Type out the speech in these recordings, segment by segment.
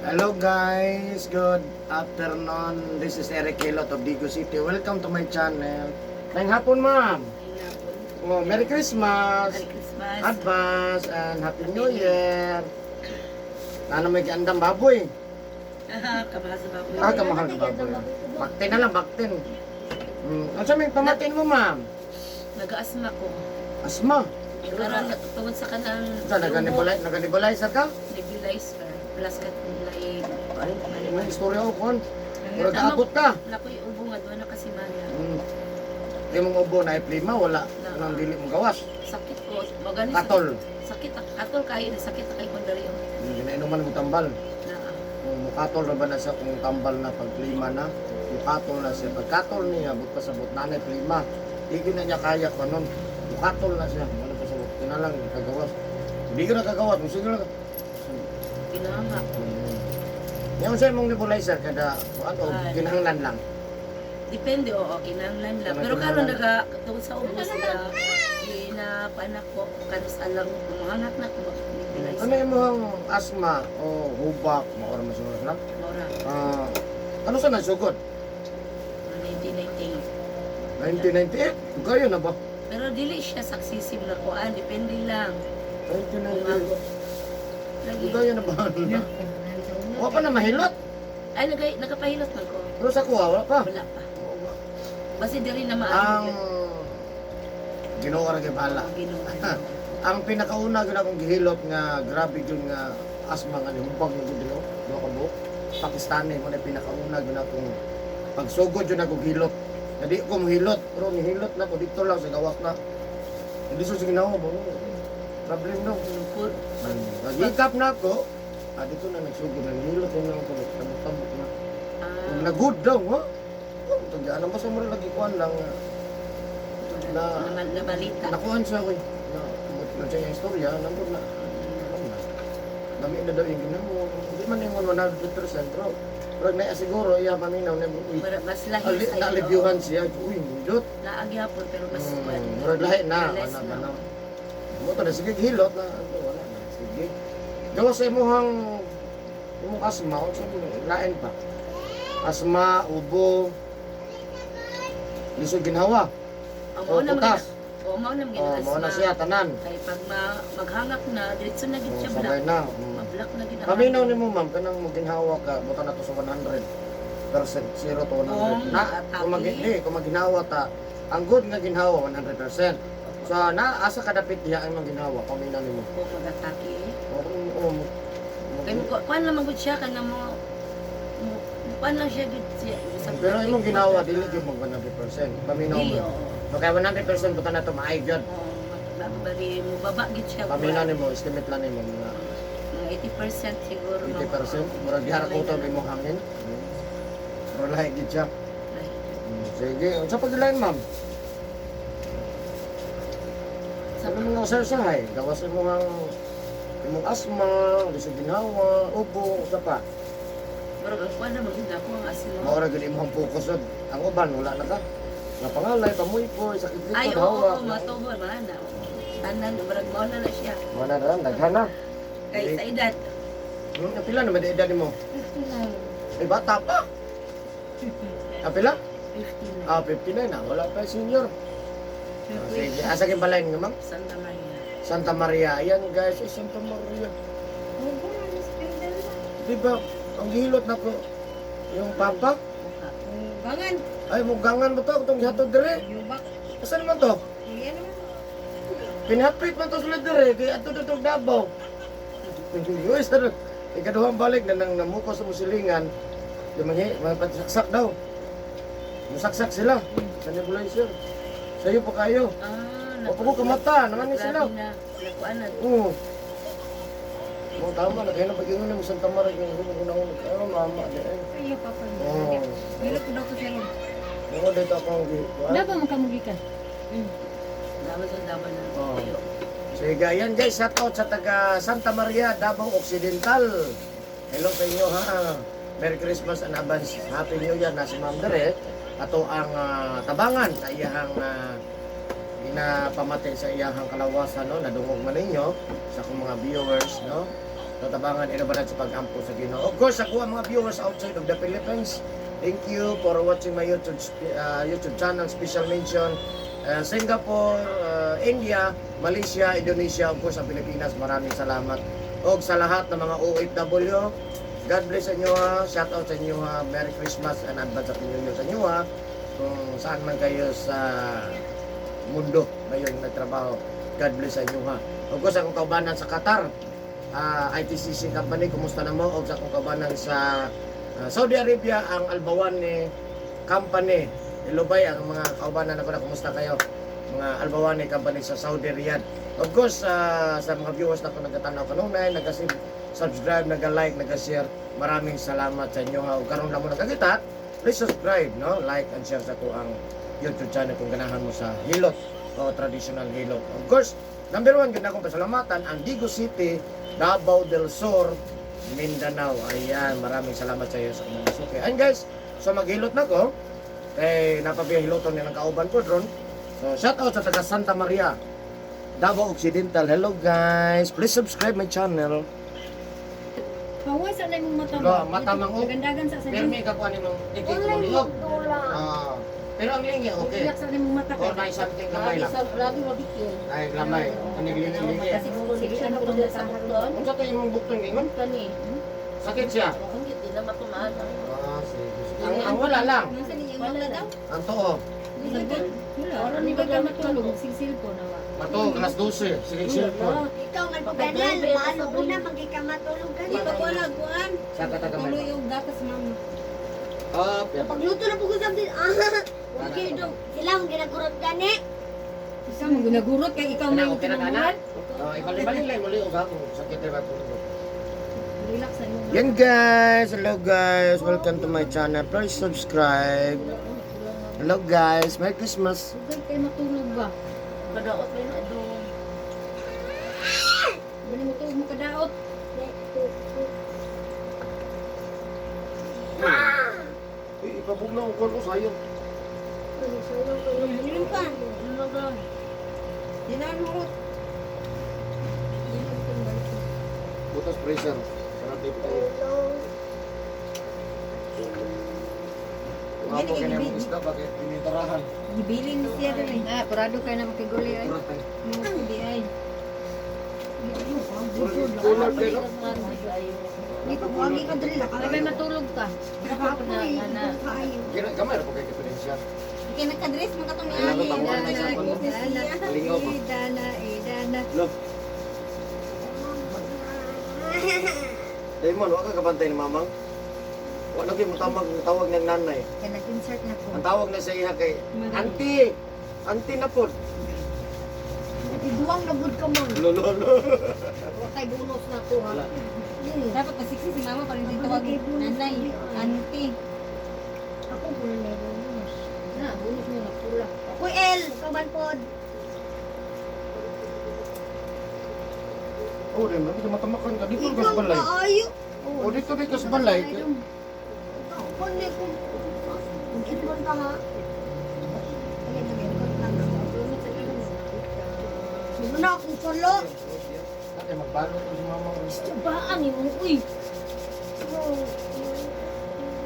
Hello guys, good afternoon. This is Eric Hilot of Digo City. Welcome to my channel. Ngayong hapon, ma'am. Oh, Merry Christmas. Merry Christmas. Advance and Happy New Year. Ano may giandam baboy? Kamahal sa baboy. Ah, kamahal na baboy. Baktin na lang, baktin. Ano sa may pamatin mo, ma'am? Nag-aasma ko. Asma. Karon tungod sa kanang Sa naganibulay ka? Nebulizer plus kat nilay. Ay, may istorya ko kon. Murag abot ka. Nakoy ubo nga duha na ka semana. Di mong ubo na iplima, wala. Nang dili mong gawas. Sakit ko. Magani Katol. Sakit katol kayo, sakit na kay kondari. Ginainuman mo tambal. Na. Kung mukatol na ba na siya, kung tambal na pag klima na, mukatol na siya. Pagkatol niya, but pa sa but nanay klima. Di gyud na niya kaya ko nun. Mukatol na siya. Wala pa sa but. Na lang, kagawas. Hindi ko na kagawas. Musi ko lang. Ginahangak. Yung sa imong nebulizer, kada, ano, Ay. kinahanglan lang. Depende, oo, kinahanglan lang. Kanang Pero karon kinahanglan. naga tungod sa ubo sila ginapanak ko kanus alang kumahangak na ko nebulizer. Ano yung imong asma o hubak, maura man sunod na? Mora. Ah, ano sa nasugod? 1998. 1998? Kayo na ba? Pero dili siya successive na kuan, depende lang. 1998. Lagi. Kayo na ba? Wala pa na mahilot. Ay, nagapahilot man ko. Pero sa kuha, wala pa. Wala pa. Basta dili na Ang maayo. Ginoo ra kay bahala. Ginoo. Ang pinakauna gyud akong gihilot nga grabe gyud nga asma nga nihumbag na gyud no, duha ka buok. Pakistani mo na pinakauna gyud akong pagsugod gyud ako gihilot. Na di ko mohilot, pero nihilot na ko dito lang sa gawas na. Hindi sa ginawa mo. Problem no. Lungkot. Nagikap na ako. Ah, dito na nagsugod na nihilot na ako, tabok-tabok na. Ah, Nagud daw, ha? Oh, tagaan ba sa mga lagi kuan lang na nabalita. nakuhan siya ko eh. Na na siya yung istorya, nandun na. Alam na. Dami na daw yung ginawa. Hindi man yung 100% pero pero na siguro iya paminaw na uy. Mura, mas lahi sa iyo. Nalibyuhan siya. Uy, mundot. Naagyapon pero mas Murag lahi na. Less Wala na. na. Mo to na sige gihilot na ano, wala na. Sige. Gawa sa imuhang imong asma unsa mo lain pa. Asma, ubo, lisod ginhawa. Ang O mao na putas. O mao na Oh, mao na siya tanan. Kay pag maghangak na diretso na gid Oh, siya sabay black. na. Ma-black na gid ang Paminaw hangin. nimo, ma'am, kanang mo ginhawa ka, buta na to sa 100%, 0 to 100. Kung Na atake. kung mag di, kung maginawa ta, ang good nga ginhawa 100%. So na asa kadapit diha ang imong ginhawa, paminaw nimo. Kung mag-atake. O kung o Kay mo kuan lang man gud siya kanang mo kuan lang siya gud siya. Pero imong ginawa dili gyud mag 100%. Paminaw Dili, mo. oo. Okay, 100% buta na to maayo gyud. Oo, bali mo baba gid siya. Paminaw nimo, estimate lang nimo mga Mga 80% siguro. 80%, murag diha ra kutob imong hangin. Pero lahi gid siya. Sige, unsa pa gyud lain, ma'am? Sa Ano mga usay-usahay? Gawas imong ang imong asma, lisod ginhawa, ubo, usa pa. Murag ang kuan na magid ako ang asma. Mao ra gyud imong focus jud. Ang uban wala na ka. Nga pangalay, pamuypoy, sakit Ay, likod, oo, hawak. oo, matuhol, mana. Tanan, murag mao na na siya. Mao na ran, daghan na. Kay sa edad, Pila na ba edad nimo? 59. Ay, bata pa. Ah, pila? 59. Ah, 59 na. Wala pa senior. Ah, sige, asa kay balay nga, ma'am? Santa Maria. Santa Maria. Ayan guys, ay Santa Maria. Di ba, ang gihilot na ko yung papa. Buka. Bangan. Ay, mugangan mo to, itong gihatod dire. Yubak. Asa naman to? Yan naman. Pinhapit man to sila dire, kaya ato to Davao. Uy, sir, ikaduhang balik na nang namuko sa musilingan, yung mga pagsaksak daw. Musaksak sila sa nebulizer. Sa'yo pa kayo. Ah, O pa ko kamata, naman ni sila. Grabe na. Nakuan na. Oo. Oo, tama na. Kaya na pag-ingon mo Santa Maria, kaya ko na ako, mama, di ay. Ay, papa. Oo. Dili ko daw ko siya. Oo, dito ako ang Dapat makamugikan. Dapat sa dapat na. Oo. Tayo. Sige, ayan guys, shout out sa taga Santa Maria, Davao Occidental. Hello sa inyo ha. Merry Christmas and advance Happy New Year na si Ma'am Dere. Ato ang tabangan sa iyahang ginapamati sa iyahang kalawasan no, nadungog man ninyo sa akong mga viewers no. So tabangan inubanan sa pag-ampo sa Ginoo. Of course, ako ang mga viewers outside of the Philippines. Thank you for watching my YouTube channel. Special mention Singapore, India, Malaysia, Indonesia, of course ang Pilipinas. Maraming salamat. Og sa lahat ng mga OFW, God bless sa inyo ha. Shout out sa inyo ha. Merry Christmas and advance Happy New Year sa inyo ha. Kung saan man kayo sa mundo ngayon nagtrabaho. God bless sa inyo ha. Of course, akong kaubanan sa Qatar, ITCC company, kumusta na mo? O sa akong kaubanan sa Saudi Arabia, ang Albawani Company. Ilubay ang mga kaubanan ako na kumusta kayo? Mga Albawani Company sa Saudi Riyadh. Of course, sa mga viewers na ako nagkatanaw kanunay, nag-subscribe, nag-like, nag-share, maraming salamat sa inyo ha. Ug karon lang mo nakakita, please subscribe, no? Like and share sa ko ang YouTube channel kung ganahan mo sa hilot o traditional hilot. Of course, number one, ganda akong pasalamatan, ang Digo City, Davao del Sur, Mindanao. Ayan, maraming salamat sa iyo sa mga suki. And guys, so maghilot na ko, kay napabihiloton nilang kauban ko dron. So shout out sa taga Santa Maria, Davao Occidental. Hello guys, please subscribe my channel. Paway sa imong mata. Lo, mata mang og. Dagandagan sa sa Pirmi ka kuan imong ikik mo liog. Ah, pero ang lingi okay. Iyak sa imong mata Or may something lamay Lagi lang. sa lagi mabikil. Ay lamay, aning lingi-lingi. Kasi connection ko dun sa bukton. Unsa to imong bukton ingon? Kani. Sakit siya. Ang di na matumaan. Ah, sige. Ang wala lang. Nasa niyang Wala mata daw? lang. Ang tuo. Wala. Wala Wala ni ka ba matulog, sisilpon na wa. Mato, alas 12. Sige, cellphone. Ikaw nga po ganyan, maano una magikamatulog Di pa ko laguan. Sa katagamay. Tuloy yung gatas mama. Up, yan. Pagluto na po ko sabi, okay daw. Sila ang ginagurot gani. Isa mo ginagurot kay ikaw may Kana, okay na ka na? tinanguan. Oh, ibalik-balik lang muli og ako. Sakit ra tulog. Relax sa imong mata. Yan guys, hello guys, welcome to my channel. Please subscribe. Hello guys, Merry Christmas. Sugay kay matulog ba? Kadaot may na dong. Bali mo tuog mo kadaot. Uy, ipabugnaw ko ko sayo. Inom ka. Ano ba? Dinanurot. Butas pressure. Sarap dito tayo. Wapo kaya mong isda, bakit pinitarahan? Gibilin siya diri. Ah, parado kay na makiguli ay. Kurat tayo. Mo kudi ay. Kulor kayo, no? Di pa ko agi ka diri Ay, may matulog ka. Nakapoy, kaayo. Gamay ra po kay diferensya. Kay nakadress man katong Kailangan ni bangon Ani. na siya. Kalingaw ba? Idana, idana. Look. Damon, wa ka kabantay ni mamang. Wa lagi mo tamag ang tawag ng nanay. Kay nag-insert na ko. Ang tawag na sa iya kay Auntie. Auntie na pod. Iguang na gud ka man. Lolo lo. Wa kay bonus na ko ha. Wala. Dapat pasiksi si mama para hindi tawagin nanay, auntie. Ako po na bonus. Na, bonus mo na pula. Uy El, kaban pod. Oh, Damon, hindi matamakan ka dito ka sa Ikaw balay. kaayo. Oh, dito di ka sa balay. Ako ni ko. Mag-ingon ka ha. Ay, nag-ingon lang ako. Sino na akong solo? Ate, magbalot ko si mamang. Baan ni mo uy.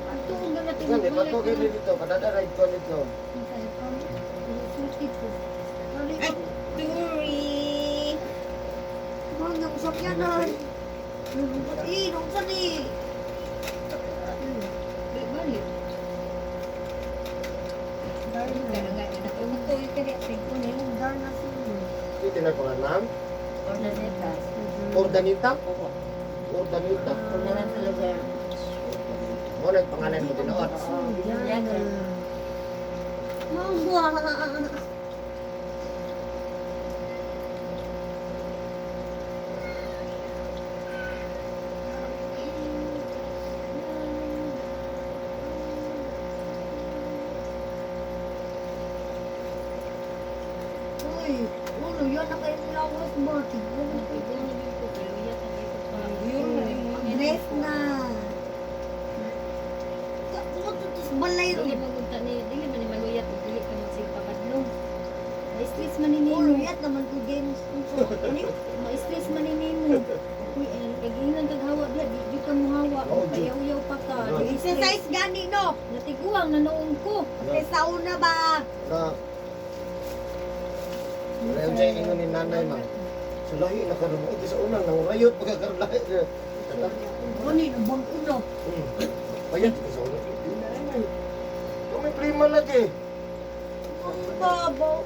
Ato ang gana Gani, bato kayo dito. Kadada ride ko dito. Ay, Turi. Mga nang sakyanan. Eh, nung saan eh. Balik. Darna sino. Dito na ko nga, ma'am. Ordaneta. Ordanita? Oo. Ordanita? Ordanan sa lugar. Mo na pangalan mo tinuod. Yan. Mangwa. Uy, ulo yan na kayo nilawas ba? Tignan mo. Dress na. Ako balay Dili ro. magunta ni, dili man ni maluyat, ug dili ka magsigpakadlong. Ma-stress man ni Ulo nimo. yan naman ko James. Ma-stress man ni nimo. Uy, kag ingan ka Payaw-yaw pa ka. Exercise gani no. Natiguang na noong ko. Kaysa una ba? Na. Wala yung siya ingon ni nanay, ma'am. Sa lahi na karon mo. Sa unang nang rayot pagkakaroon lahi. Gani na bang uno. Ayan, sa unang. Di na nanay. Kung may prima lagi. Ang babaw.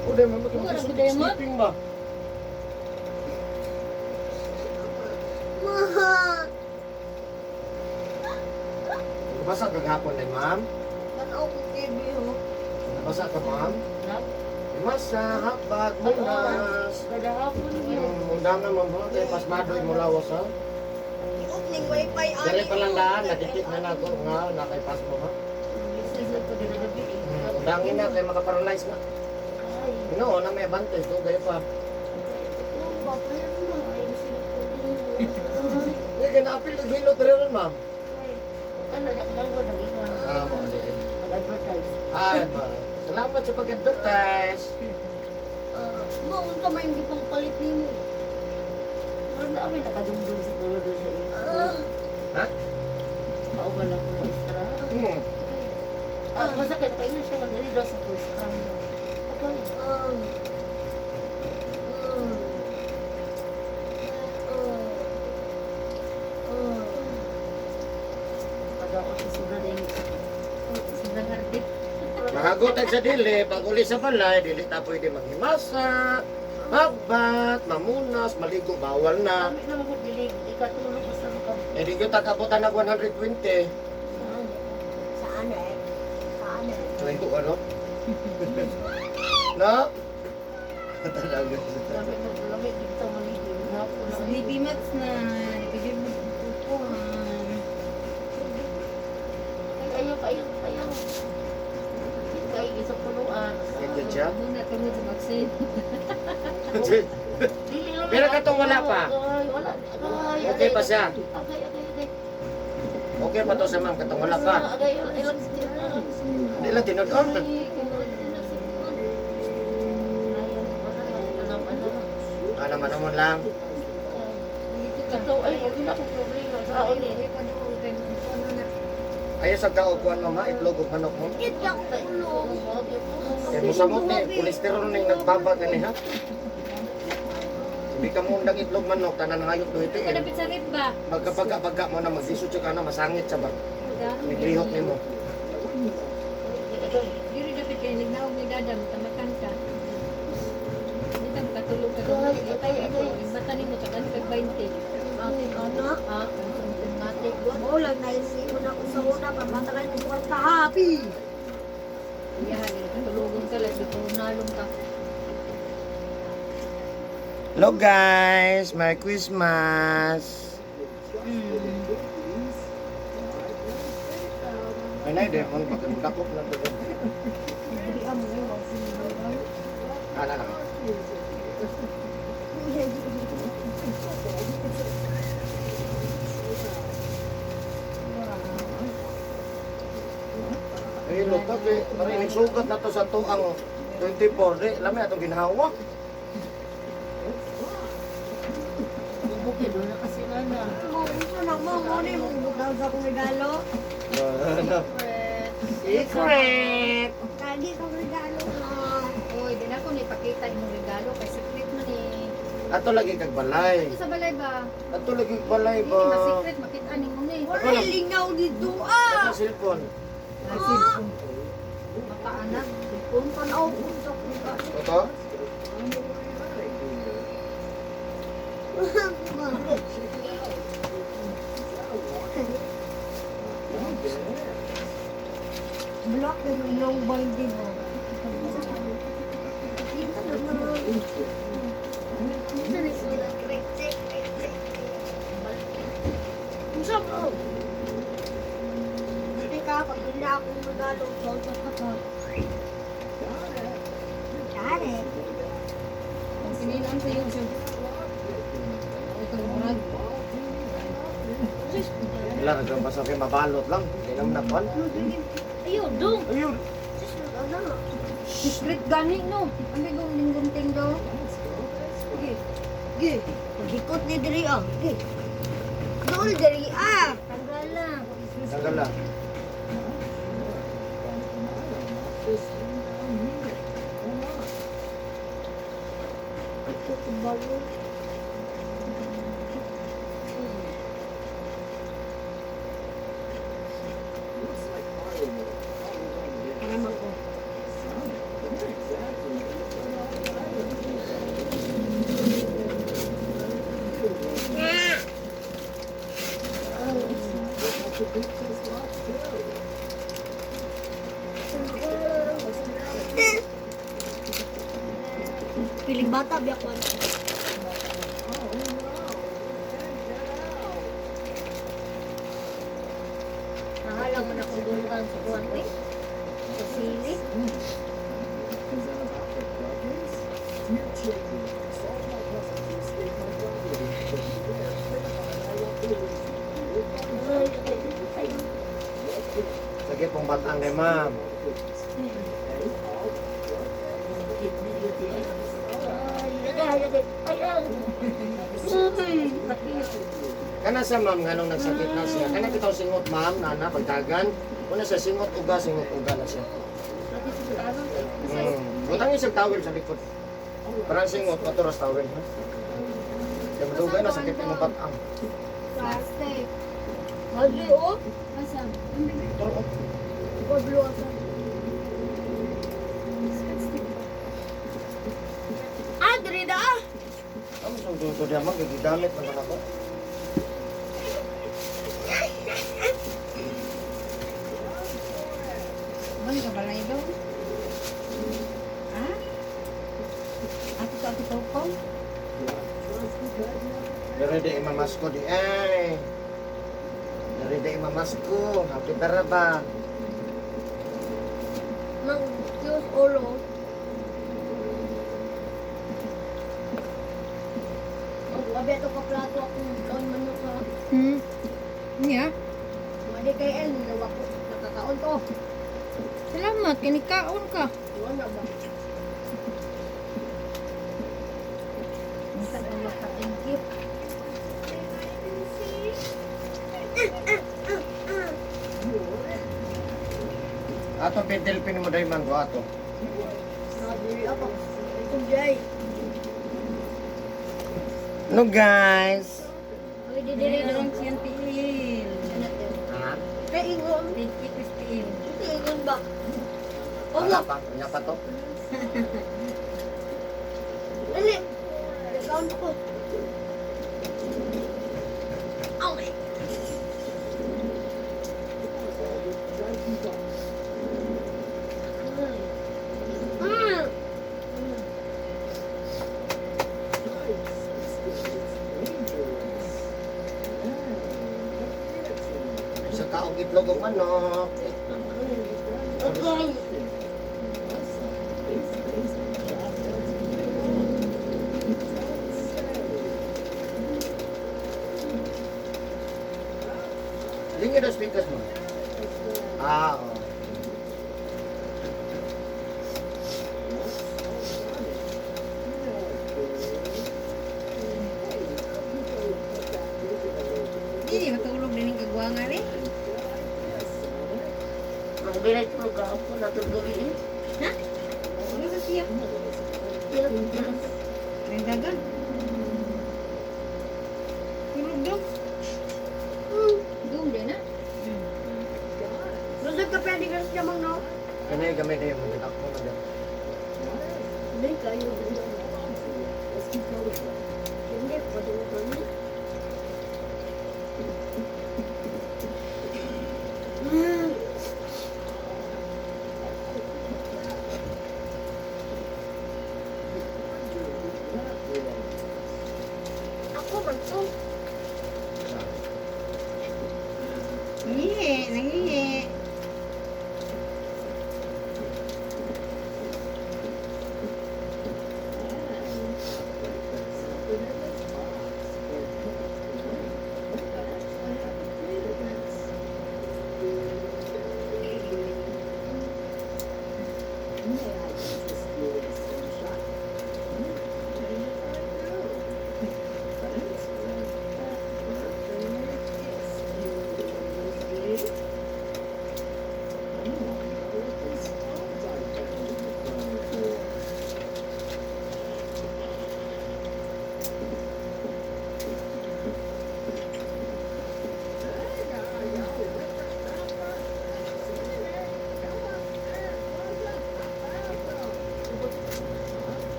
O, dahil may Wala ko dahil, ma'am. sleeping ba? Ma. Nabasa ka gahapon din, ma'am? Tanaw ko TV ho. Nabasa ka, ma'am? Na? Masa, habat, munas. Kada hapon yun. Undangan, ma'am, ha? Kaya pasmado yung mulawas, ha? I-off ning wifi ani. Dari palang daan, nadikit na nato nga, nakay pasmo, ha? Exercise ko din gabi. Undangin na, kaya makaparalyze na. Ay. Ginoo, na may advantage, do, gaya pa. Hindi, ganaapil, naghilot rin rin, ma'am. Ano, naglango, nag-ingon. Ah, mo, sige. Mag-advertise. Ay, ma. Salamat sa pag-advertise. Mo unsa man yung gipangpalit nimo? Pero na kami nakadumdum siguro doon sa iyo. Ah. Ha? Pauban ako ng extra. Ah, masakit. Kaya na siya mag-read daw sa first time. Okay. Pag ako sa sobrang Sobrang hardit. Makagutag sa dili, pag uli sa balay, dili ta pwede maghimasa, magbat, mamunas, maligo, bawal na. Kami na magdilig. Ikatulog ko sa mga Eh, di ko takabutan ng 120. Saan eh? Saan eh? Layo, ano? No? Talaga. Lamig na lamig. Dito maligo. Hapon na. Sleepy mats na. Bigyan mo upuan. Ay, ayaw, ayaw, ayaw. Kay isang punuan. Kaya siya? Muna tungod sa vaccine. Dili lang. Pero katong wala pa. Ay, wala. Ay, Okay pa siya. Okay, okay, okay. Okay pa to sa ma'am, katong wala pa. Agay, ilang ilang. Hindi lang tinod-on. Ano man naman lang. Dito ka. Ito, ay, wala akong problema. Sa Ay, ni. ay, pa doon kay ano na. Ayaw sa kaukuan ma'am ha, itlog ug manok mo. Sakit ako ulo. Kaya mo samot ni, kolesterol ni nagbaba gani ha. Sabi ka mo undang itlog manok, tanan hayop do ito Ito eh. dapat sa rib ba? Magkabaga-baga mo na maglisod ka na masangit sa ba. Naglihok nimo. Diri dapat kay lignaw ni dadam tamakan ka. Hindi ta makatulog ka. Ay, ay, ay. Bata nimo tagan kag 20. Ano? Ah, matik. Mo lang naisipon ako sa una pa matagal ko kwarta happy. Iyahan, katulugon ka lang, nalong ka. Hello guys, Merry Christmas. Ay nay, di mo bakit na to. Ana na. Ay, luto kay pare nagsugat na to sa tuang 24 di lami atong ginhawa. Bukid, wala kasi nana. Mo unsa na mo mo ni mo butang sa akong regalo. Secret. Kagi kong regalo ha. Oy, di na ko ni pakita imong regalo kay secret man ni. Ato lagi kag balay. Ito sa balay ba? Ato lagi kag balay Hindi ba. ma secret makita nimo ni. Wala lingaw dito ah. Ato cellphone. Mapaanak, cellphone. Tanaw ko sa akong regalo. Ito? Black na yung long binding mo. Kita na naman. Unsa mo? Teka, pag hindi akong regalo, so ka. Got it. Ang pinilan sa iyo siya. Ikaw murag. Wala ka basta kay mabalot lang. Hindi naman nakuan. Ayun, dong. Ayun. Secret gani no. Ang bigong linggunting do. Ge, ge. Paghikot ni diri ah. Ge. Dool diri ah. Tanggal lang. Tanggal lang. Bago. Para mag Piling bata biya ko. Nahala man akong duluhan sa kuwan eh. Sa sili. Ay, Sige pong batang ni ma'am. Ay, ay, ay, ay, ay. Uy, sakit. Kana siya ma'am, nganong nagsakit na siya. Kana bitaw singot ma'am, nana, pagdagan. Una siya singot uga na siya. Lagi sa tanong eh. Butang isang towel sa likod. Parang singot, maturas towel. Ha? Kaya madugay na sakit imong batang. Plastic. Madli oh. Asa? Turo. Pablo asa. Plastic ba? Ah, diri da ah. Amo sa duto diya ma'am, gigamit man ako. Bang ka balay daw? Ha? Ato sa ato tokong? Dere di imamasko di ay. Dere di imamasko, happy pera ba? Mang Diyos ulo. Ang gabi ito ka plato akong kaon manok ha. Niya? Mali kay El, nilawa ko. Nakakaon ko. Salamat, kinikaon ka. Wala ba? Minsan ang makatingkip. Ato pitilpin mo day man ko ato. Nakadiri ako. Itong jay. No guys. Ay, didiri Diri daw. dong siyang tiil. Ha? Kay ingon. Tingkip is tiil. Kay ingon ba? Wala Wala. pa, kanya pa to. Dali. Nagkaon ko. Okay. Isa kaong itlog og manok. Okay. Lingi daw speakers mo. Ah, oo. Hindi, matulog din yung kagwangan eh. Ang bilay tulog ako, natulog eh. Ha? Ano sa siya? Ang dagan. Tulog dong. Dong din ah. Lusog ka pwede ka sa mang no? Kanay gamay dayon mo ako na dayon. Hindi kayo. Hindi, pwede mo kami. Ako man to. Nangihi, nangihi.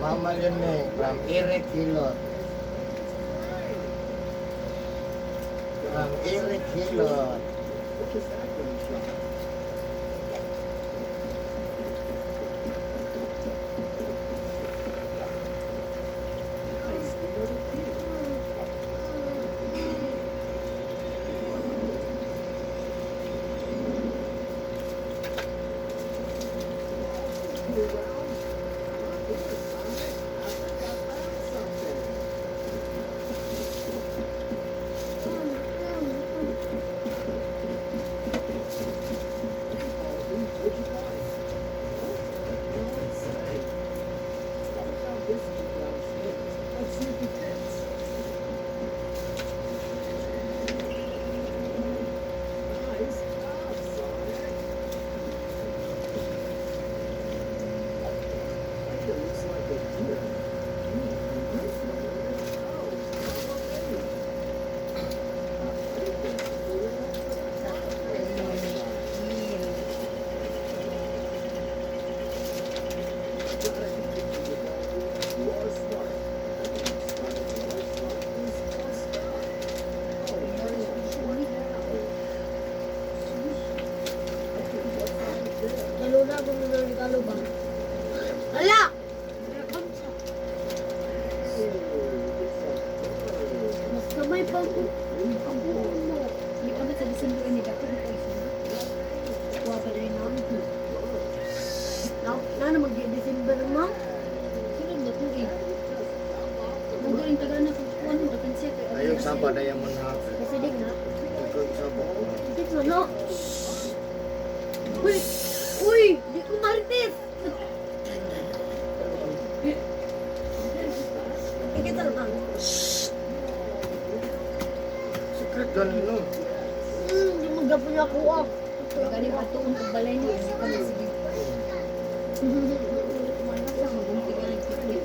Mama Leonel, from Eric Hilot. From Eric Hilot. Lalo na kung regalo ba? Hala! Mas kamay pa ko. Ang buo mo. Hindi pa ba sa December ni dapat na kayo? Kuha pa rin na. Na, na mag-December mo? Sunod na tuig. Nandun yung taga na kung ano, alkansya kay Ayun, saba diamond ha. Kasi di na. Ikaw saba. Hindi ko no. Uy! Uy! Di ko marites! Ikita lang. Secret ganun no. Di mo gapon ako ah. Galing patuon kag balay niya, hindi pa na sige. Sa magumpi ka ng kikit.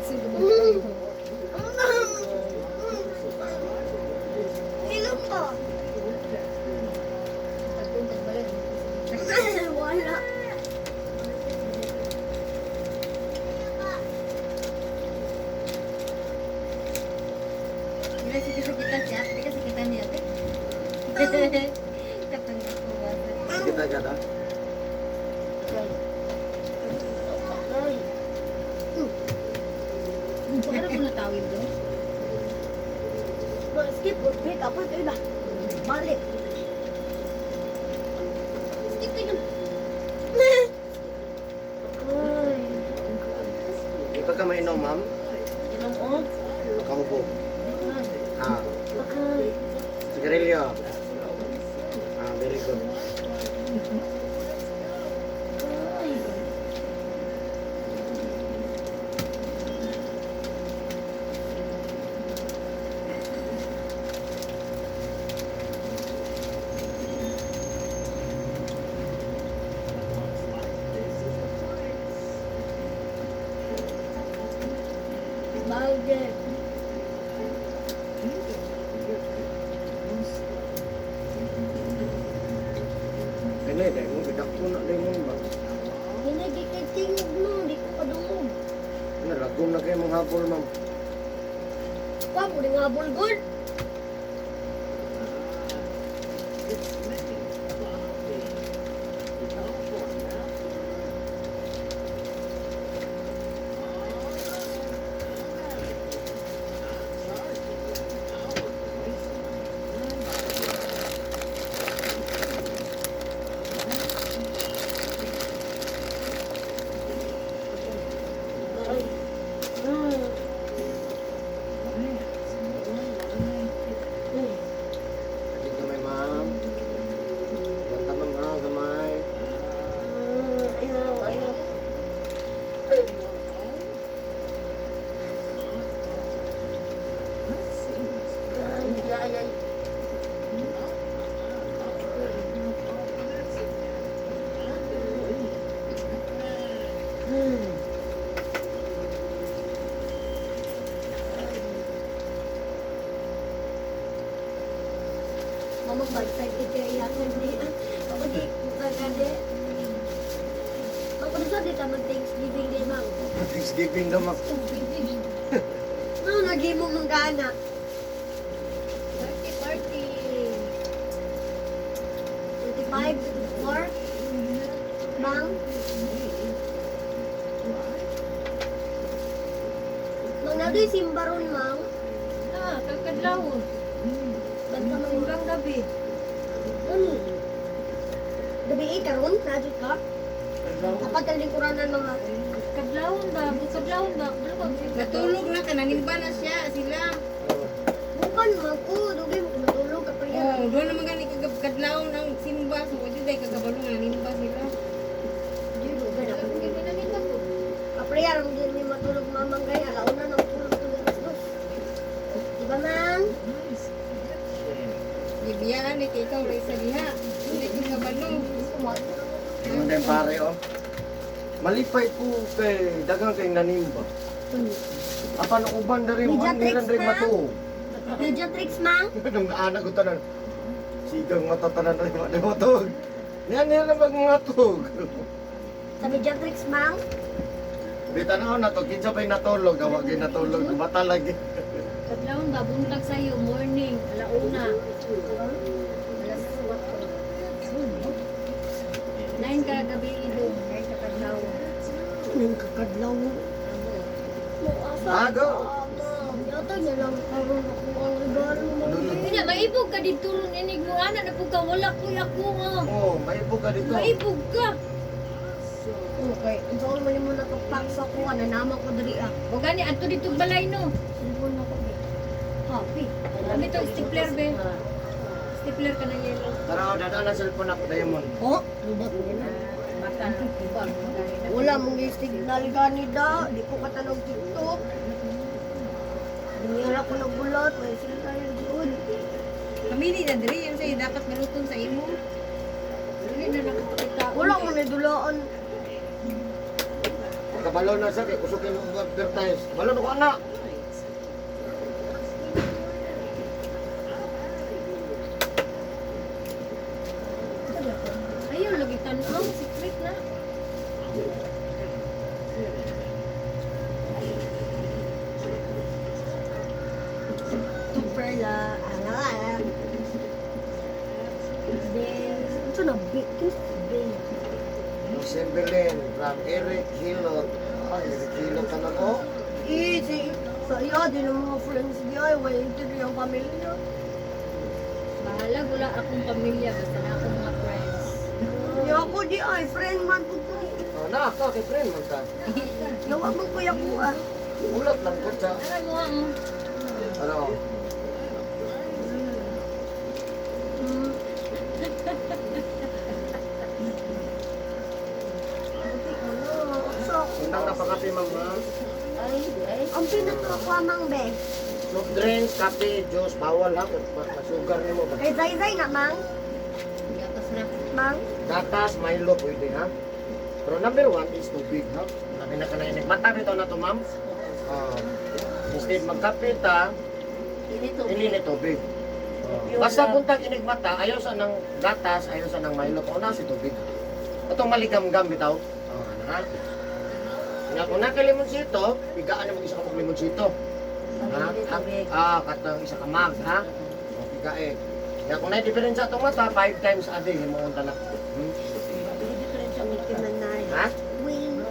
Sige, magkaroon. Ilong ba? Patuon kag balay. Wala. Dili sige sa kita siya, di ka sa kita niya ate. Katong nakuha. Kita ka Ay. Para ko natawid do. Skip or pick up ito na. Balik. Skip kayo. Ay. Di pa ka mainom, ma'am? Inom o? Makahubo. Ah, Okay. sigarilyo. Ah, very good. Ay. Bagay. Kaya dahil mo, gidakto na dahil mo ba? Hinagi kay tingog no, di ko kadungog. Ano, lagom na kayo mong habol, ma'am. Pa, mo nga bulgol. Ay. Ay. Lagi gamay, ma'am. Ganda, ma'am, ha? Gamay. Ayaw, ayaw. Ay, ay, ay. Mama, mag-excited kaya iyakan niya. Ako di, magkagade. Ako na sabi ka mag-Thanksgiving day, ma'am. Thanksgiving daw mag. Ano nagimo mong gana? Party, party. 25, 24? Bang? Mang nadoy simba ron, mang. Ah, kagkadlawon. Basta mang Simbang gabi. Ano? Gabi eh, karon, nadyo ka? Kapag kalingkuranan mga. Kadlawon ba? Kadlawon ba? Natulog na ka, nanimba na siya, sila. Bukan man ko, dugay mo matulog ka pa yan. Oh, doon naman gani kagab kadlawon ang simba, so wala day kagabalo nga nanimba sila. Di, dugay na ko. Ginanimba ko. Kapriyar, hindi mi matulog mamang gay, alauna ng tulog ko alas 2. Di ba, mang? Gibiyaan ni kay ikaw ray sa diha. Hindi ko kabalo. Ingon din pare oh. Malipay ko kay dagang kay nanimba. Apan ang uban diri mo Mediatrix nilang diri na? matuog. Pediatrics, mang? Nung anak ko tanan. Sigang mata tanan rin mo matuog. Niya niya lang mag mga tuog. Sa pediatrics, mang? Bitanaw na to kinsa pay natulog, awa gyud natulog mata lagi. Kadlawon ba? Buntag sa'yo, morning, alauna. Alas 4. 9 ka gabi idong, 9 ka kadlawon. Nang kakadlaw. Mo asa. Ah, go. Yata niya lang karon ako ang regalo mo. Kunya, maibog ka dito ron inig mo ana na pug ka wala ko'y ako nga. Oh, maibog ka dito. Maibog ka. Okay, ang saan man mo nakapak sa kuha na naman ko diri ah. O gani adto dito balay no. Cellphone ako be. Happy. Kami to stapler be. Stapler ka na yellow. Tara, oh, dadaan ang cellphone ako Diamond. Oh, lubat mo na. Mata. Wala mong signal gani da. Di ko katanog TikTok. Hindi ko nagulat. May signal good. Pamili na diri yan sa'yo dapat maluton sa imo. Dili na nakapakita. Wala mo na dulaan. Kabalo na siya kay kusog kay mo advertise. Kabalo na ko anak. Ayaw lagi tan-aw secret na. Super la. Ala. Then, ito na big. Big. Simbilin from Eric Hilot. Ay, Eric Hilot ka na oh. Easy. Sa iya, di ng mga friends niya. Ay, wala yung ang pamilya. Bahala wala akong pamilya basta na akong mga friends. Niya ako di ay, friend man po ko. Oh, na ka kay friend man ka. Yawa mo kuya ko ah. Ulat lang ko siya. Ara mo ang Ano? So, Undang na pakape ma'am ha. Ay, ay. ang pinakakuha mang be. Soft drinks, kape, juice, bawal ha. Kung masugar nimo ba. Kay Zay na mang. Gatas na. Mang. Gatas, Milo, pwede ha. Pero number one is tubig ha. Labi na ka na inig. Mata bitaw na to ma'am. Oh. Instead magkape ta, Ini to. ini ni tubig. Oh. Basta kung tag inig mata, ayaw sa nang gatas, ayaw sa nang Milo, una si tubig. Atong maligamgam bitaw. Oh, ano ha? Nga kung naka limonsito, bigaan na mag isa ka pag limonsito. Ha? Ah, katong isa ka mug, ha? O, bigae. Nga kung na diferensya atong mata, 5 times a day himuon ta na. Manay. Ha? Wait.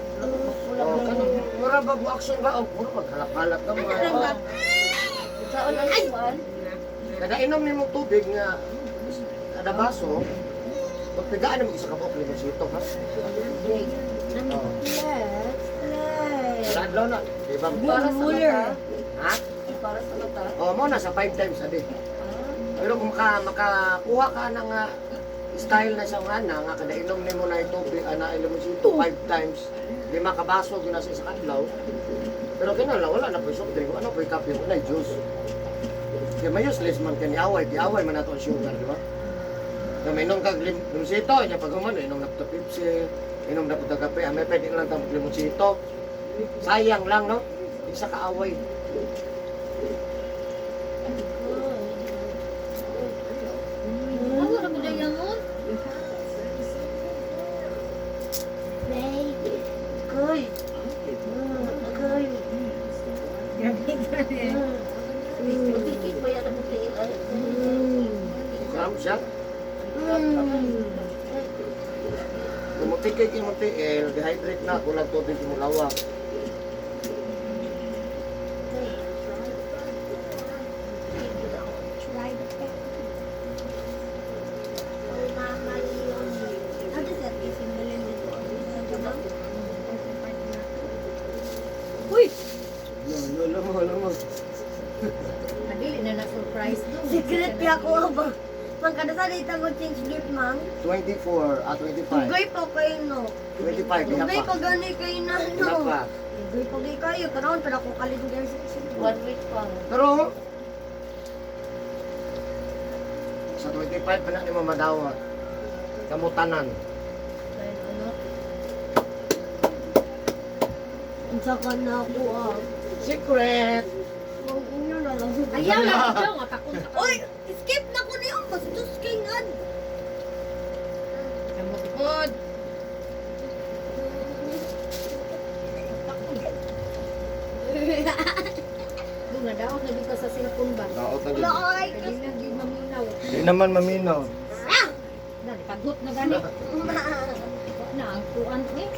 Oh, kanang mura ba mo action ba? Oh, mura maghalap-halap ka mga. Oh. Saan ang kuan? Kada inom nimo tubig nga kada baso, pagpigaan mo isa ka buok limonsito, ha? Oh. Let's play. Kada adlaw na, di ba? Para sa mata. Ha? Para sa mata. Oh, mo na sa 5 times a day. Pero kung makakuha ka ng style na sa nga na nga kada inom nimo na tubig ana limonsito 5 times, 5 ka baso gyud na sa isa ka adlaw. Pero kinahanglan wala na po'y soft drink, wala na po'y kape, wala na juice. Kaya may useless man kani away, giaway man nato ang sugar, di ba? Na may inom kag limonsito, nya pag human inom na pud Pepsi, inom na pud kape, ah, may pwede lang ta limonsito. Sayang lang, no? Isa ka away. Awa ra mo dayamon. Play. Koy. Magkikik ba yan ang tiil? Ay, Cramp siya. Tumutikik yung tiil, dehydrate na, kulang tubig yung lawa. Try the pepper. Oh, Mama Leon. How does that taste in Belinda to? Uy! Lo, lo, lo, lo, lo. Adili na na-surprise doon. Secret ya ko ba? Mang kada sa dito mo change gift, mang. 24, ah, 25. Tugay pa kayo, no? 25, diha Tugay pa. pa gani kayo na, Diha no? pa. Tugay pa gani kayo. Karoon, pero ako kalit ng One week pa. Pero, sa 25 pa na ni mo madawat. Kamutanan. Ano? Unsa ka na ako, ah. Secret! Mang inyo na lang. Ayaw na ikaw nga pakunta ka. Oy! Skip na ko niyo! Bastos kay ngad! Kamot. Doon na daot na dito sa cellphone ba? Daot na Wala dito. ay! Kaya na gyud maminaw. Di naman maminaw. Dali paghot na gani. Wa na ang kuan eh.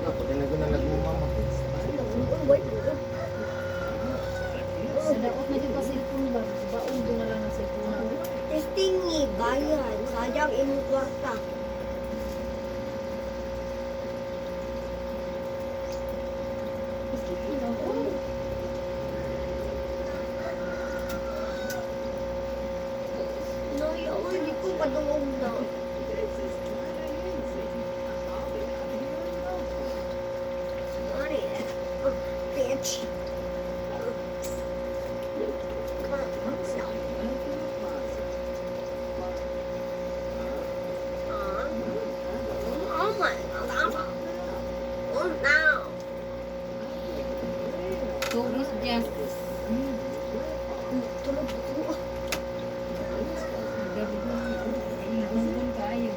Naku, di na guna nagmumama. Sa daot na dito sa cellphone ba? Baon doon na lang ang cellphone. Testing ni bayan. Sayang imong kwarta. No, yaw, hindi ko padungog na. Sorry. Oh, bitch. Oh my God. Oh no. Tugos dyan. Tulog ko. Gabi ko. Gungun kayo.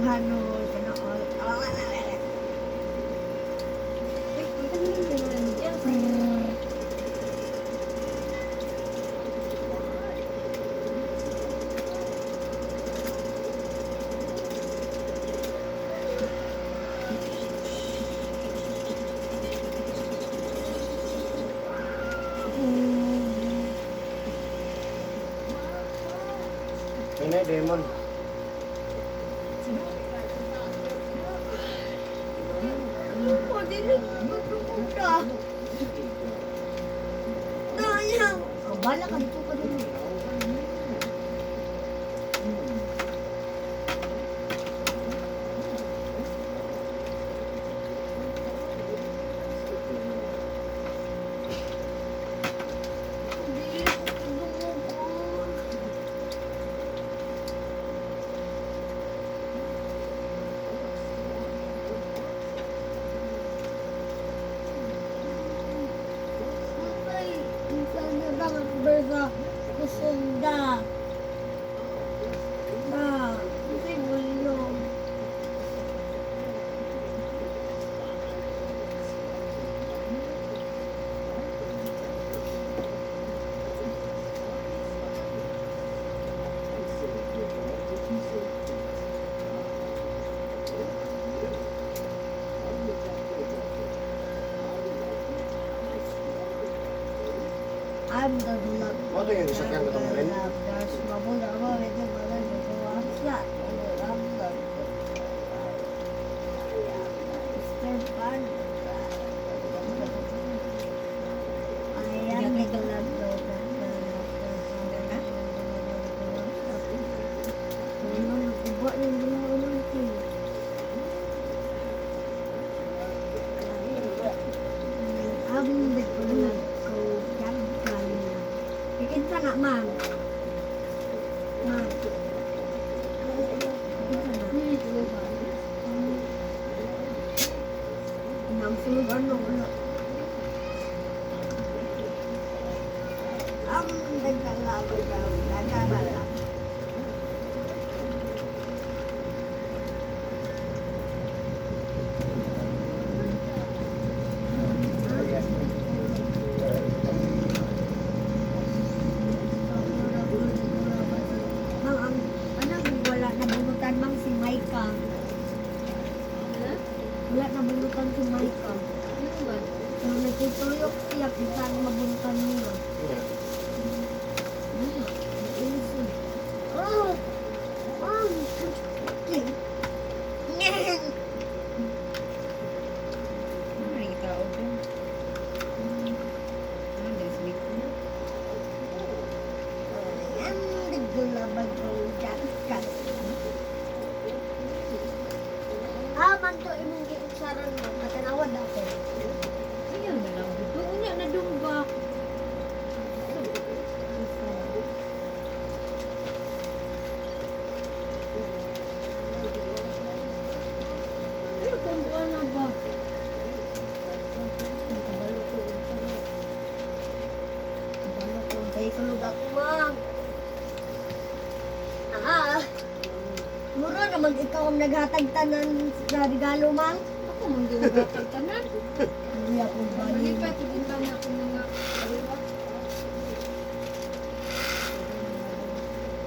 Ano, Pinay, demon. Ano, dili ko matulog na. Sayang. Oh, bala ka dito ka dito. Dili ko padungog. Ay, minsan na bang ang berga kusunda? Ba, kasi volume. I'm the love. Ano yung isa kaya natong rin? I am the love. Kinsa na, ma'am? Ma'am. Kinsa na? Nang sulog ano, wala. Ang nagdalago daw, nagdalala. Mang, ang, ano, wala nabulutan mang si Maika. Ha? Wala nabulutan si Maika. Ano ba? Nung nagtutuyok siya, kung saan mabulutan niya. Yeah. Ano nga, nainis eh. Oh! Oh! Okay. Ano yung tao dyan? Ano, there's meat na. Ang nagulabag ko dyan. Ah, man to imong giuksaran mo. Katanawad ako. Ayaw na lang. Doon niya na ba? Pero kung ano ba? Kabalo ko. Kabalo ko. Kay tulog ako, ma'am. Aha. Mura naman ikaw ang naghatag tanan sa regalo, ma'am. Ako man giugatag tanan. Hindi ako bali. Malipat ibutang na akong mga kaliwa.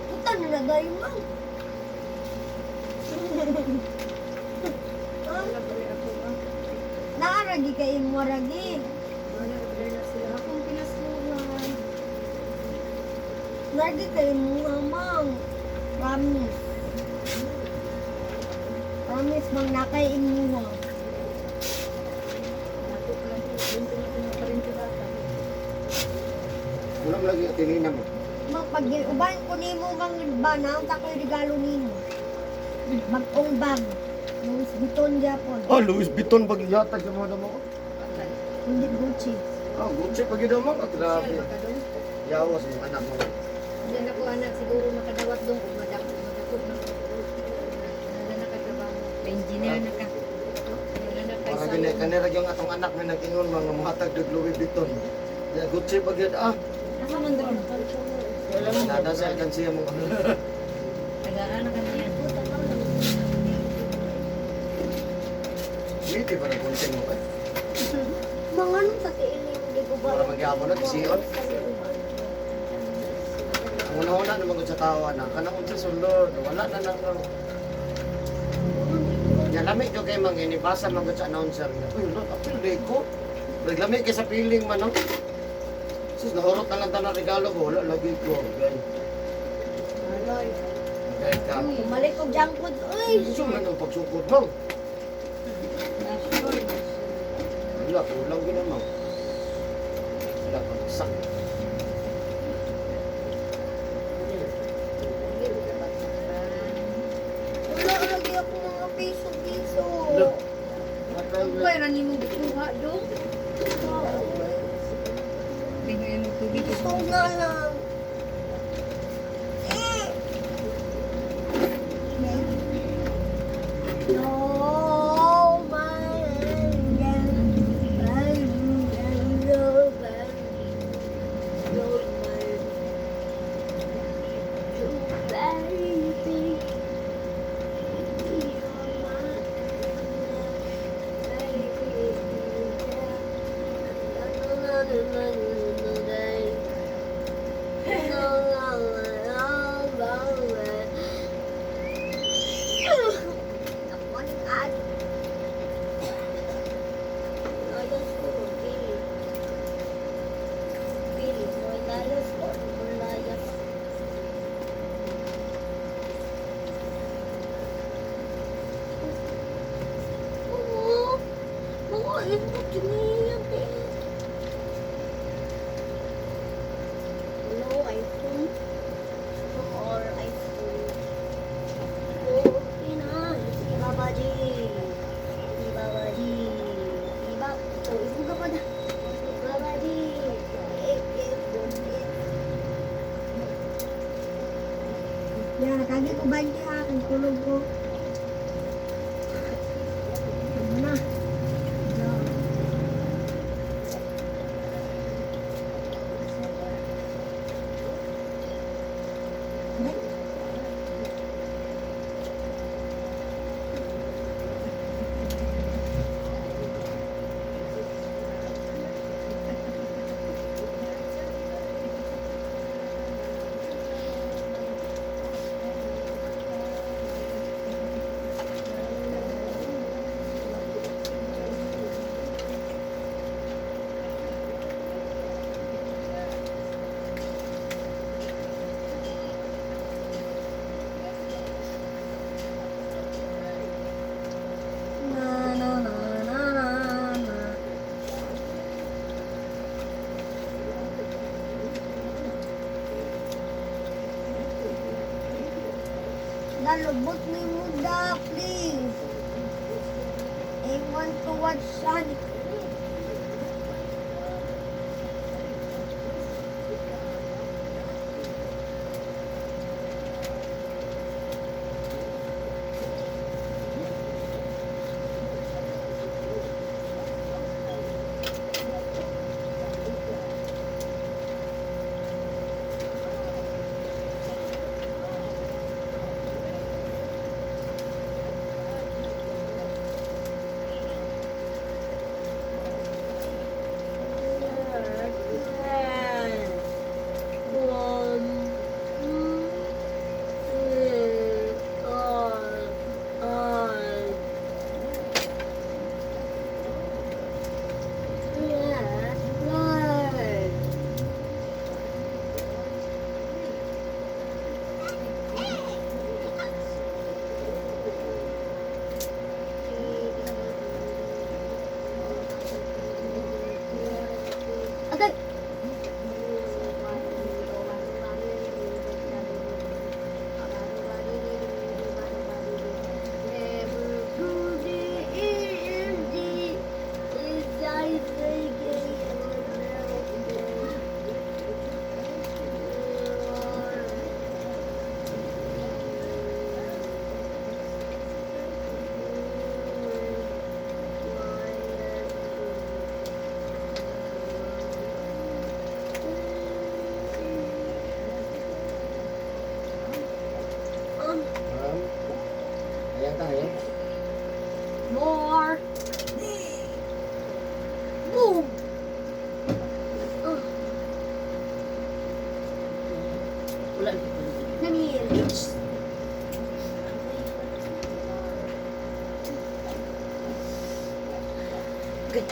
Puta na nagay, ma'am. Wala ba rin ako ah. Naaragi kay mo ragi. Wala ba rin na sila akong pinasuhan. Lagi kay mo, ma'am. Promise. Promise, mang nakay imuha. Nato lang. Doon ko na pinakarin ko bata. Wala lagi atinina mo. Mang pag uban ko nimo mang ba na unta ko'y regalo nimo. Bagong bag. Louis Vuitton gyapon. Oh, Louis Vuitton pag ihatag sa mga damo ko. Hindi Gucci. Oh, Gucci pag yun mo. Ah, grabe. Siya makadong. Yawas mo anak mo. Hindi na ko anak siguro makadawat dong kung madakot madakot na. Wala na katrabaho. Pa-engineer na ka. Wala na kay Para gani kanira yung atong anak na nag-ingon mga muhatag og Louis Vuitton. Ya, Gucci pag yun ah. Asa man doon? Nada sa alkansiya mo. Tagaan na kami yan. Puta ka lang. Hindi pa rin kunting mo eh. Mga anong sa tiil nimo di ko ba? Para magyabon na, tisiyon. Ang una-una naman ko sa tawa na, kanang unsa sulod, wala na nang Ya lami ko kay mang inibasa man gud sa announcer niya. Uy, Lord, apil di ko. Naglami kay sa feeling man no. Sus, nahurot na lang tanan regalo ko, wala lagi ko. Gay. Aloy. Gay ka. Bumalik og junk food. Uy! Gusto man ang pagsukod mo. Wala, kulang gina mo. Wala, pagsak. Wala lagi ako mga piso-piso. Wala. Ang pera ni mo gikuha dong. Tingnan mo tubig. Gusto na lang. Eh! No, my angel, angel, baby, you're my Oo. Mga input niya eh. No iPhone. Or iPhone. Okay na. Si Baba G. Si Baba G. Iba. Oh, ibuga pa na. Si Baba G. Eh, eh, eh. Nakagi ko ba hindi ha? Kay tulog ko. Ano na? Yo. Na na na na na na. Lalubot ni Muda, please. I want to watch Sonic. One, two, three, four, five. Yeah, one. Okay. Ma'am. Ayan ka, ayan. More. Boom. Oh, Wala. Namir. Good.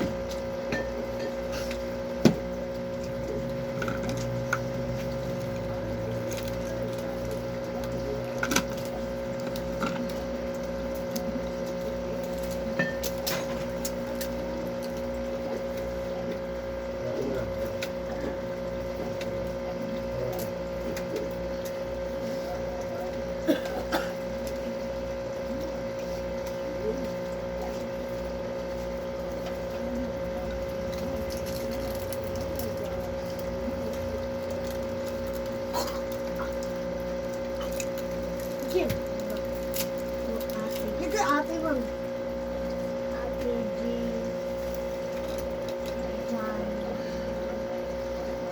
Jim. Oh, ate. Ito ate mo. Ate Jim. Jan.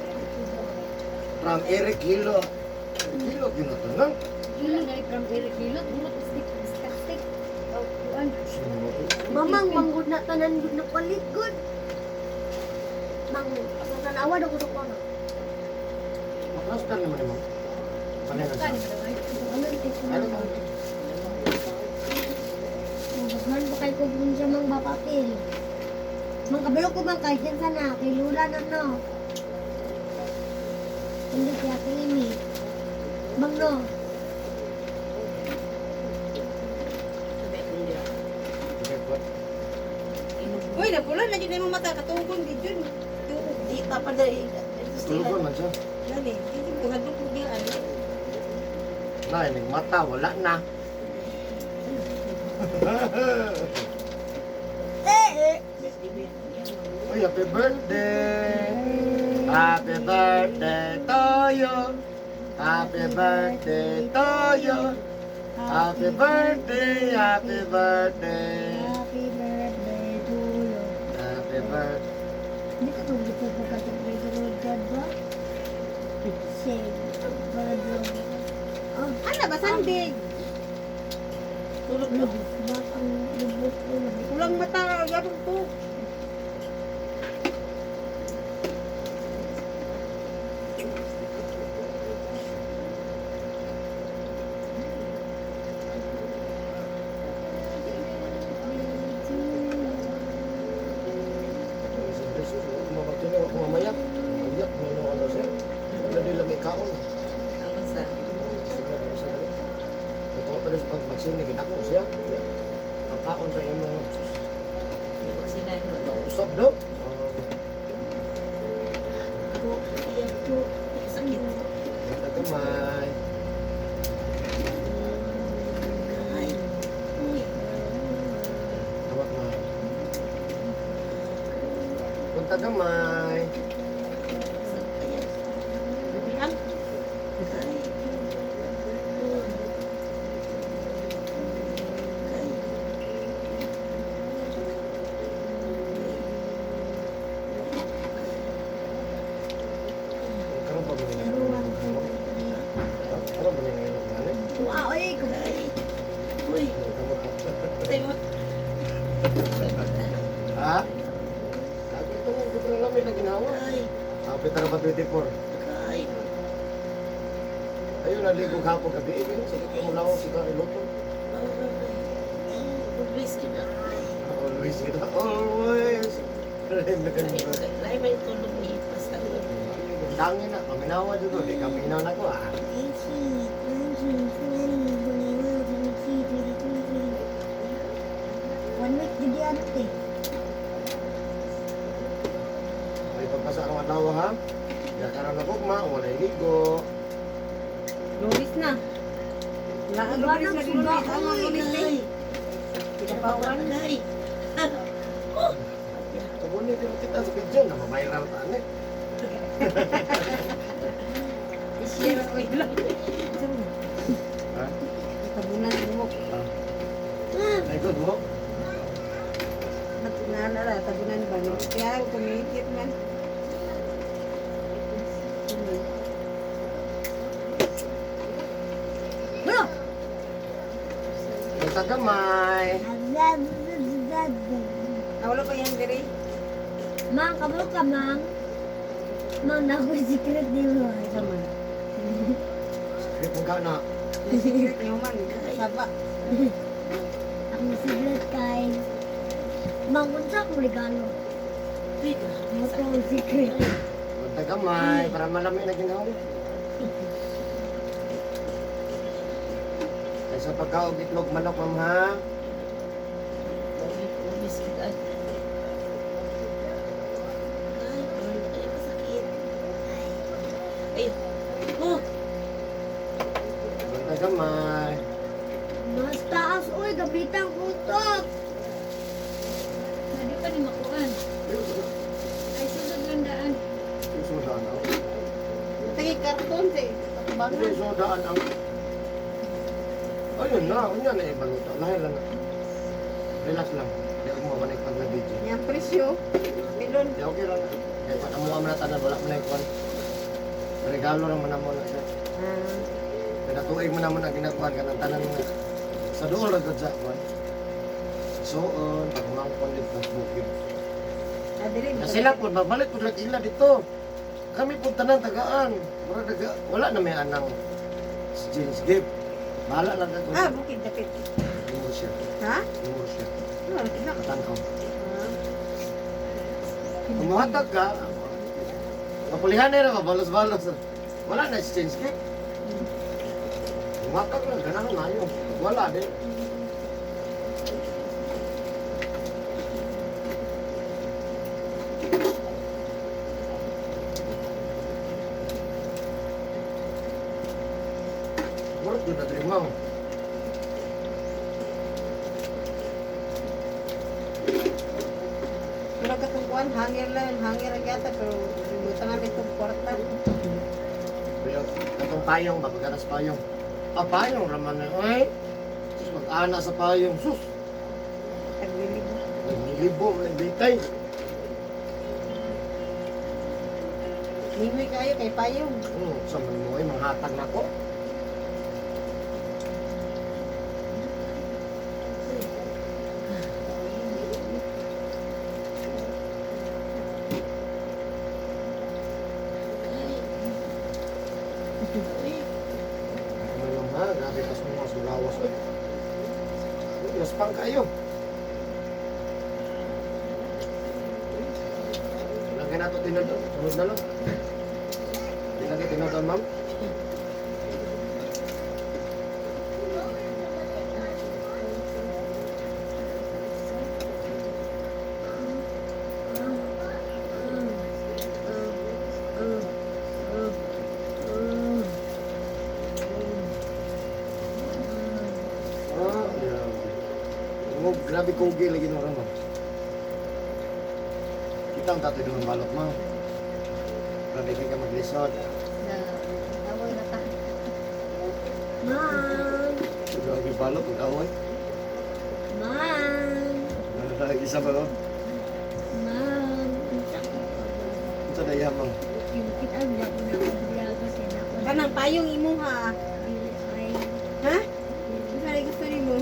Ate Jan. From Eric Hilo. Eric Hilo, yun na to, no? Hilo na from Eric Hilot. Hilot, stick, stick, stick. Oh, kuan. Mamang manggod na tanan gud na palit gud. Mang sa tanawa na ko na. Maklas ka naman mo. Ano na Kan, siya? Ano ito? Ano ba? Magagman pa kay ko dun siya mang bapapil. Mang kabalo ko mang kay kinsa na kay Lula na no. Hindi kaya kay Amy. Mang no. Okay, what? Uy, napula na yun yung mata. Katugon, di yun. Di pa pa dali. Tulugon man siya. Gani, hindi ko hadlok ko di ano. Na, ining mata, wala na. Eh eh. Uy, happy birthday! Happy birthday to you! Happy birthday to you. Happy birthday, happy birthday. Happy birthday to you. Happy birthday. Hindi ka tubig sa pagkatag God ba? Say, brother. Oh, Ano ba, sandig? Tulog mo. lubos ang lubos ko. Kulang mata, gabang to. Ako mamaya. Mayak, may ano siya. Wala din lang may kaon. Ako sa Ito pa rin sa pag-vaccine, ginako siya. Ang kaon sa imo. Sila Usap daw. Sakit. Kamay. Ay. Uy. Tawag na. Punta gamay. Ayan. Bibihan. Ay. Ay. Karon pa ba nila? Pero one, two, three. Karon ba nila ngayon? Ano? Wow, ay, Ay. Uy. Kamot pa. Patay mo. Ha? Sabi ito nga, hindi ko na lamig na ginawa. Ay. Happy tara pa 24. Ay. Ayun, naligo hapon gabi. Eh, sakit ko mula ako sa iloto. Always kita. Always kita. Always. Remember. Lahi may tulog ni Pastor. Dangin na, paminawa dito. Di ka minaw na ko ah. 18, 19, 20, 21, 22, 23, 24. One week, di ano eh. May pagpasa ang adlaw ha. Ya karon na gugma, wala ligo. Lulis na. Lulis na, lulis. Ang lulis na eh. Pinapawan. Ay. Tubon ni pero kita sa video na ma-viral ta ani. I-share ko yun lang. Ha? Tabunan mo. Ay good mo. Nana, tabunan ba no? Kaya kumikit man. Bro! Punta gamay. Ah, wala pa yan diri. Mang, kabalo ka, Mang. Mang, naku, secret ni mo. Sama. Script mo ka na. May secret niyo man. Saba. Ang secret kay... Mang, unsa akong regalo? Uy. Mo to ang secret. Punta gamay para malami na ginawa. Kaysa pagkaog itlog manok ma'am ha. Always kita. Ay, ay, masakit. Ay. Ay. Oh. Punta gamay. Mas taas, uy, gabitang utok. Hindi pa ni makuan. Ay, sulod lang daan. Yung sudaan ang. Sige, karton si. Yung sudaan ang. Ayun na, unya na ibaluto. Lahi lang. Relax lang. Di ako mabanig pag na-video. Yang presyo. Milon. Di okay lang. Kaya pa namuha man na tanan, wala man na ikuan. Regalo lang man na mo na siya. Ah. Pinatuig mo naman ang ginakuan ka ng tanan nga. Sa doon lang gud sa kuan. Suon, pag mangkon dito sa bukid. Ah, diri. Na sila po, babalik po lang ila dito. Kami po tanan tagaan. Mura daga, wala na may anang si James Gibb. Bahala lang ako. Ah, bukid dapit. Imur siya. Ha? Imur siya. Ah, na. Katanaw. Ah. Kumuhatag ka, mapulihan na rin, balos-balos. Wala na si James Gibb. Muhatag lang, ganahan na yun. Wala din. Murag yun na diri, ma'am. Murag ka itong kuwan, hanger lang, hanger ang yata, pero buta namin itong kwarta. Pero atong Kanang payong ba pagkatas payong. Ah, payong raman na oy. Sus, mag-ana sa payong. Sus, Taglilig. naglilibo, nagbitay. Ningoy kayo kay payong. Sa man mo ay manghatag na ko. Ako may mga, grabe pas mo mga sulawas. Uy, uy, yaspang kayo. Lagyan nato tinod. Sunod na lang. Di lagi tinod, ma'am. Ah, grabe. Ngo, grabe kugi lagi no ma'am. Kita ang tatoy doon balot, ma'am. Grabe kay ka maglisod. Na, away na ta. Ma'am! Grabe balot, ang away. Ma'am! Isa ba, ma'am? Ma'am! Ito na yan, ma'am. Yung kita na ko na ko na ko. Kanang payong imo ha. Ay, Ha? Unsa lagi gusto nimo?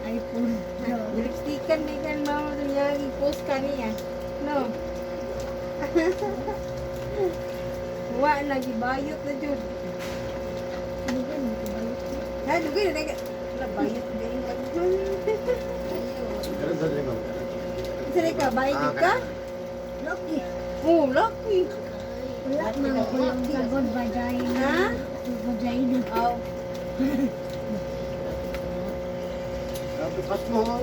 iPhone. No. Lipstickan di kan mama to niya post ka niya. No. Wa na gibayot na jud. Ano ba? Ano ba? Ha, dugay na ka. Wala bayot galing ka. Ganun sa dali, ma'am. Unsa ka bayot Ah, ka? Loki. Oh, lucky. Wala man ko yung sagot vagina. Ha? Vagina. Aw. Grabe, pas mo. Oh.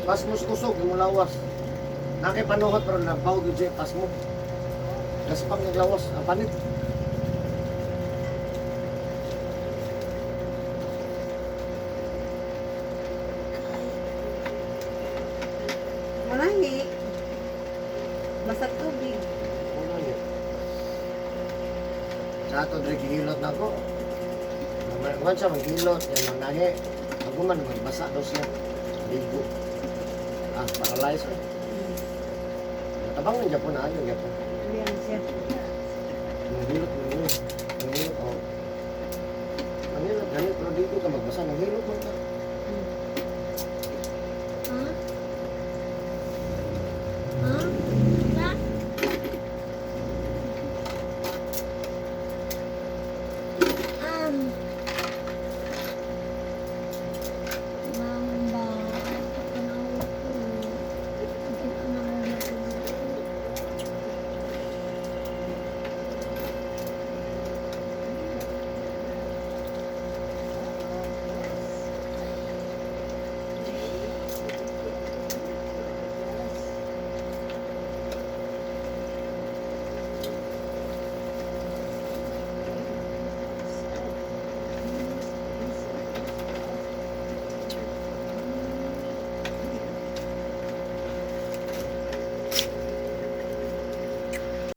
Pas mo sa kusog, yung lawas. Nakipanuhot pero nabaw gyud siya, pas mo. Gaspang naglawas, ang panit. Manahi. Basta tubig. Wala niya. Sa ato, dre, gihilot na ako. Kuhan siya, maghilot, yan, mangnahi. Ako man, magbasa daw siya. Ligo. Ah, paralyzed. Eh. Tabang ng Japon, ah, yung Japon. Ano yan siya?